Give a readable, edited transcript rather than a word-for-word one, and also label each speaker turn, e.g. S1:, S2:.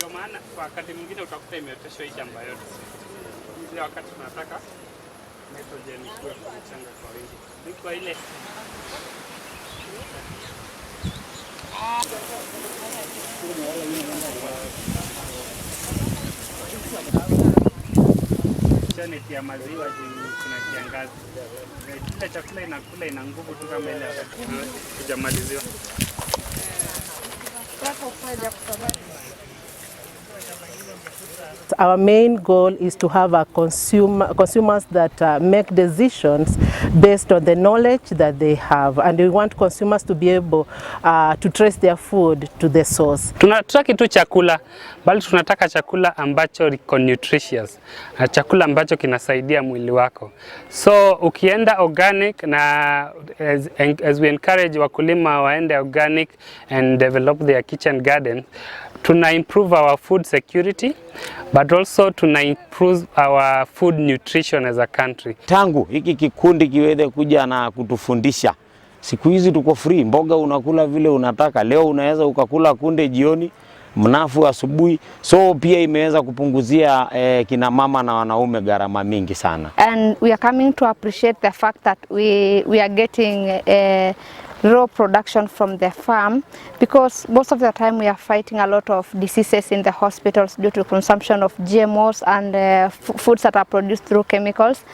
S1: Ndio maana kwa wakati mwingine utakuta imeoteshwa hii shamba yote. Ile wakati tunataka nitrogen ikuwe kwa mchanga kwa wingi. Ni kwa ile. Chaneti ya maziwa juu kuna kiangazi. Kila chakula inakula ina nguvu tu kama ile wakati hujamaliziwa.
S2: Our main goal is to have a consumers that make decisions based on the knowledge that they have, and we want consumers to be able to trace their food to the source.
S1: Tunataka tu chakula, bali tunataka chakula ambacho iko nutritious, na chakula ambacho kinasaidia mwili wako. So ukienda organic na as we encourage wakulima waende organic and develop their kitchen garden, tuna improve our food security but also tuna improve our food nutrition as a country.
S3: Tangu hiki kikundi kiweze kuja na kutufundisha, siku hizi tuko free, mboga unakula vile unataka. Leo unaweza ukakula kunde jioni, mnafu asubuhi. So pia imeweza kupunguzia kina mama na wanaume gharama mingi sana.
S4: And we are coming to appreciate the fact that we are getting raw production from the farm, because most of the time we are fighting a lot of diseases in the hospitals due to consumption of GMOs and foods that are produced through chemicals.